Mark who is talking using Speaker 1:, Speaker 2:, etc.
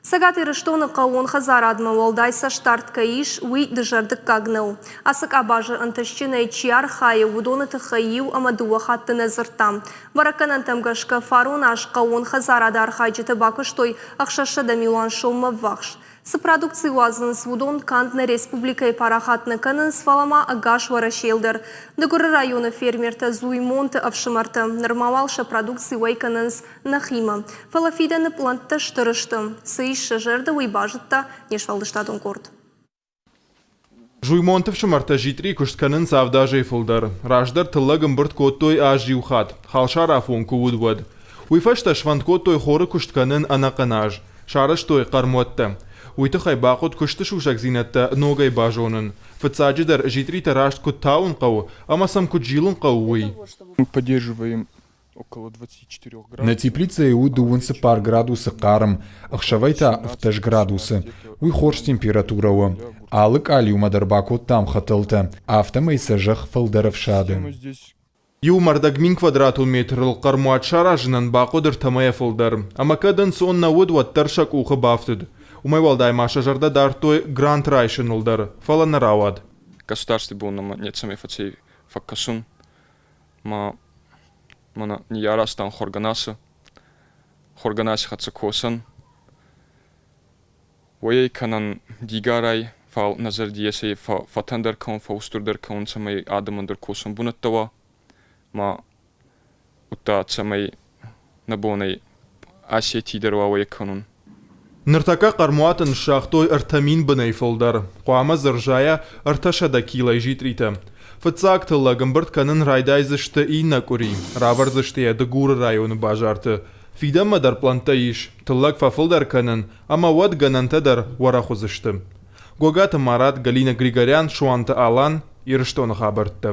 Speaker 1: Цӕгат Ирыстоны хъӕууон хӕдзарадмӕ уӕлдай цӕстдард кӕй ис, уый дызӕрдыггаг нӕу. Ацы къабазы ӕнтыстджынӕй чи архайы, уыдоны тыххӕй иу ӕмӕ дыууӕ хатты нӕ дзырдтам. Бӕрӕггӕнӕнтӕм гӕсгӕ, фарон аз хъӕууон хӕдзарады архайджытӕ бакуыстой 600 милуан соммӕ ӕввахс. Цы продукци уадзынц, уыдон канд нӕ республикӕйы парахат нӕ кӕнынц, фӕлӕ ма ӕгас Уӕрӕсейыл дӕр. Дыгуры районы фермертӕ Зуймонты ӕфсымӕртӕ нырма уал сӕ продукци уӕй кӕнынц нӕхимӕ. Фӕлӕ фидӕны пълӕнттӕ стыр сты. Цы ис сӕ зӕрды, уый базыдта не сфӕлдыстадон къорд.
Speaker 2: Зуймонты фсымӕртӕ джитърийы куыст кӕнынц авд азӕй фылдӕр. Раздӕр тыллӕг ӕмбырд кодтой аз иу хатт, халсарафон куы уыд, уӕд. Уый фӕстӕ сфӕнд кодтой хоры куыст кӕнын ӕнӕхъӕн аз. Сарӕзтой хъӕрмуӕттӕ. Уый тыххӕй бахъуыд куысты сусӕгдзинӕдтӕ ногӕй базонын. Фыццаджыдӕр, джитъритӕ раст куыд тауын хъӕуы ӕмӕ сӕм куыд зилын хъӕуы, уый.
Speaker 3: Мы поддерживаем
Speaker 4: Нӕ теплицӕйы у дыууын цыппар градусы хъарм, ӕхсӕвӕй та ӕвддӕс градусы. Уый хорз температурӕ у. Алы къалиумӕ дӕр бакодтам хӕтӕлтӕ, афтӕмӕй сӕ зӕхх фылдӕр ӕфсады.
Speaker 2: Иу мӕрдӕгмин квадратон метрыл хъӕрмуат саразынӕн бахъуыд ӕртӕмӕйӕ фылдӕр. Ӕмӕ кӕд ӕнцон нӕ уыд, уӕддӕр сӕ къухы бафтыд. Уымӕй уӕлдай ма сӕ зӕрдӕ дардтой грант райсыныл дӕр, фӕлӕ нӕ рауад.
Speaker 3: Государстве боннӕмӕ нецӕмӕй фӕцӕй фӕккӕсун. Ма мӕнӕ ниййаразтан хуӕргӕнасӕ. Хуӕргӕнаси хӕццӕ косӕн. Уойӕй кӕнӕн Дигарӕй, фал нӕ зӕрди ес ӕй фӕтӕндӕр кӕун, фӕуустурдӕр кӕун, цӕмӕй адӕмӕн дӕр косӕн бунӕттӕ уа, ма удта цӕмӕй нӕ бон ӕй Осетий дӕр уа уӕй кӕнун.
Speaker 2: Ныртӕккӕ хъӕрмуаты ныссагътой 3000 бынӕй фылдӕр. Хъуамӕ дзы ӕрзайа 300 килойы джитъритӕ. Фыццаг тыллӕг ӕмбырд кӕнын райдайдзысты иннӕ къуыри. Равӕрдзысты йӕ Дыгуры районы базарты. Фидӕнмӕ дӕр пълӕнттӕ ис, тыллӕг фӕфылдӕр кӕнын ӕмӕ уӕд гӕнӕнтӕ дӕр уӕрӕх уыдзысты. Гогаты Марат, Галина Григорян, Суанты Алан, Ирыстоны хабӕрттӕ.